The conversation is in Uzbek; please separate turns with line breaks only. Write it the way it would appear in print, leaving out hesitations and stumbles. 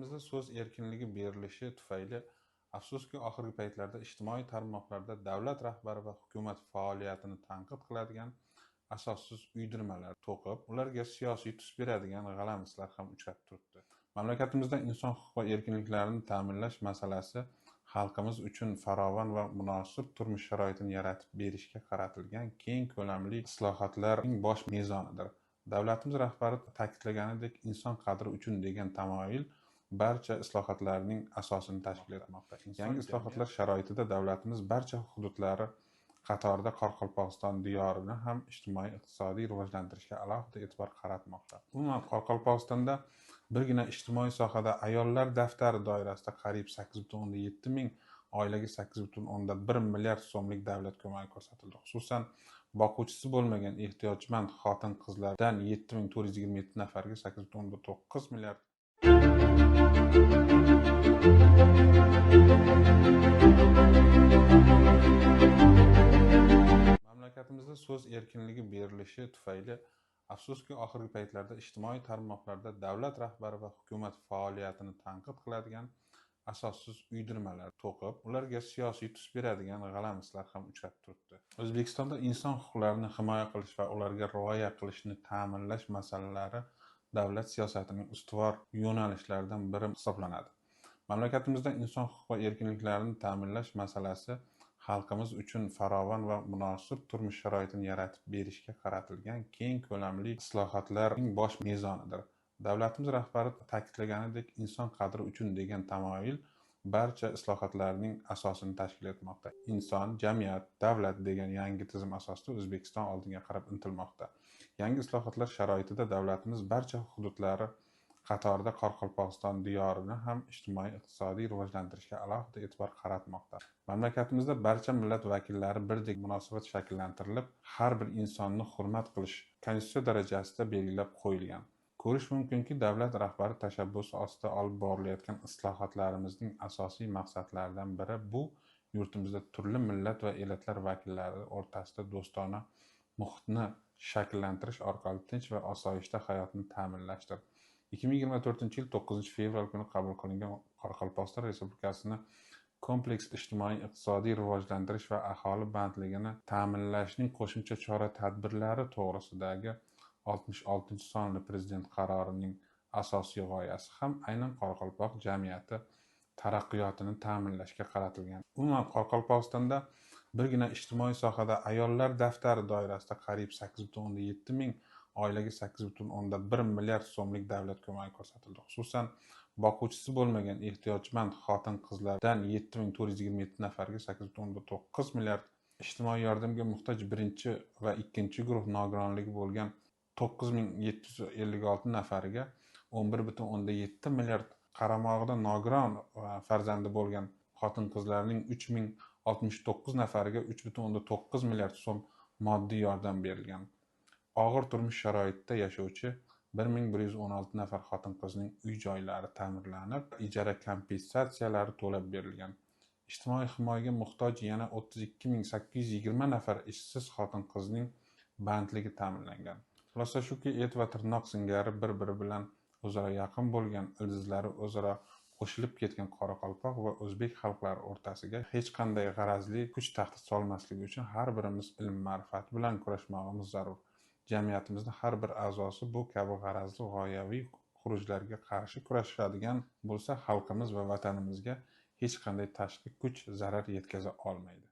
Mamlakatimizda so'z erkinligi berilishi tufayli afsuski oxirgi paytlarda ijtimoiy tarmoqlarda davlat rahbari va hukumat faoliyatini tanqid qiladigan asossiz uydirmalar to'qib, ularga siyosiy tus beradigan g'alamislar ham uchrab turibdi. Mamlakatimizda inson huquq va erkinliklarini ta'minlash masalasi xalqimiz uchun farovon va munosib turmush sharoitini yaratib berishga qaratilgan keng ko'lamli islohotlarning bosh mezonidir. Davlatimiz rahbari ta'kidlaganidek, inson qadri uchun degan tamoyil barcha islohotlarning asosini tashkil etmoqda. Yangi islohotlar sharoitida davlatimiz barcha hududlari qatorida Qoraqalpog'iston diyorini ham ijtimoiy iqtisodiy rivojlantirishga alohida e'tibor qaratmoqda. Umuman, Qoraqalpog'istonda birgina ijtimoiy sohada ayollar daftari doirasida qariyb 8,7 ming oilaga 8,1 milliard so'mlik davlat ko'magi ko'rsatildi. Xususan, boquvchisi bo'lmagan ehtiyojmand xotin-qizlardan 7427 nafarga 8,9 milliard. Mamlakatimizda so'z erkinligi berilishi tufayli afsuski oxirgi paytlarda ijtimoiy tarmoqlarda davlat rahbari va hukumat faoliyatini tanqid qiladigan asossiz uydirmalar to'qib, ularga siyosiy tus beradigan g'alamislar ham uchrab turibdi. O'zbekistonda inson huquqlarini himoya qilish va ularga rioya qilishni ta'minlash masalalari davlat siyosatining ustuvor yo'nalishlaridan biri hisoblanadi. Mamlakatimizda inson huquq va erkinliklarini ta'minlash masalasi xalqimiz uchun farovon va munosib turmush sharoitini yaratib berishga qaratilgan keng ko'lamli islohotlarning bosh mezonidir. Davlatimiz rahbari ta'kidlaganidek, inson qadri uchun degan tamoyil barcha islohotlarning asosini tashkil etmoqda. Inson, jamiyat, davlat degan yangi tizim asosida O'zbekiston oldinga qarab intilmoqda. Yangi islohotlar sharoitida davlatimiz barcha hududlari qatorida Qoraqalpog'iston diyorini ham ijtimoiy iqtisodiy rivojlantirishga alohida e'tibor qaratmoqda. Mamlakatimizda barcha millat vakillari birdek munosabat shakllantirilib, har bir insonni hurmat qilish konstitutsiya darajasida belgilab qo'yilgan. Ko'rish mumkinki, davlat rahbari tashabbusi ostida olib borilayotgan islohotlarimizning asosiy maqsadlaridan biri bu yurtimizda turli millat va elatlar vakillari o'rtasida do'stona muhitni shakllantirish orqali tinch va osoyishta hayotni ta'minlashdir. 2024-yil 9-fevral kuni qabul qilingan Qoraqalpog'iston Respublikasini kompleks ijtimoiy iqtisodiy rivojlantirish va aholi bandligini ta'minlashning qo'shimcha chora-tadbirlari to'g'risidagi 66-sonli prezident qarorining asosiy g'oyasi ham aynan qoraqalpoq jamiyati taraqqiyotini ta'minlashga qaratilgan. Umuman, Qoraqalpog'istonda birgina ijtimoiy sohada ayollar daftari doirasida qariyb 8,7 ming oilaga 8,1 milliard so'mlik davlat ko'magi ko'rsatildi. Xususan, boquvchisi bo'lmagan ehtiyojmand xotin-qizlardan 7427 nafarga 8,9 milliard, ijtimoiy yordamga muhtoj birinchi va ikkinchi guruh nogironligi bo'lgan 9756 nafariga 11,7 milliard, qaramog'ida nogiron farzandi bo'lgan xotin-qizlarning 3069 nafariga 3,9 milliard so'm moddiy yordam berilgan. Og'ir turmush sharoitida yashovchi 1116 nafar xotin-qizning uy joylari ta'mirlanib, ijara kompensatsiyalari to'lab berilgan. Ijtimoiy himoyaga muhtoj yana 32820 nafar ishsiz xotin-qizning bandligi ta'minlangan. Xulosa shuki, et va tirnoq singari bir-biri bilan o'zaro yaqin bo'lgan, ildizlari o'zaro qo'shilib ketgan qoraqalpoq va o'zbek xalqlari o'rtasiga hech qanday g'arazli kuch tahdid solmasligi uchun har birimiz ilm ma'rifat bilan kurashmog'imiz zarur. Jamiyatimizning har bir a'zosi bu kabi g'arazli g'oyaviy xurujlarga qarshi kurashadigan bo'lsa, xalqimiz va vatanimizga hech qanday tashqi kuch zarar yetkaza olmaydi.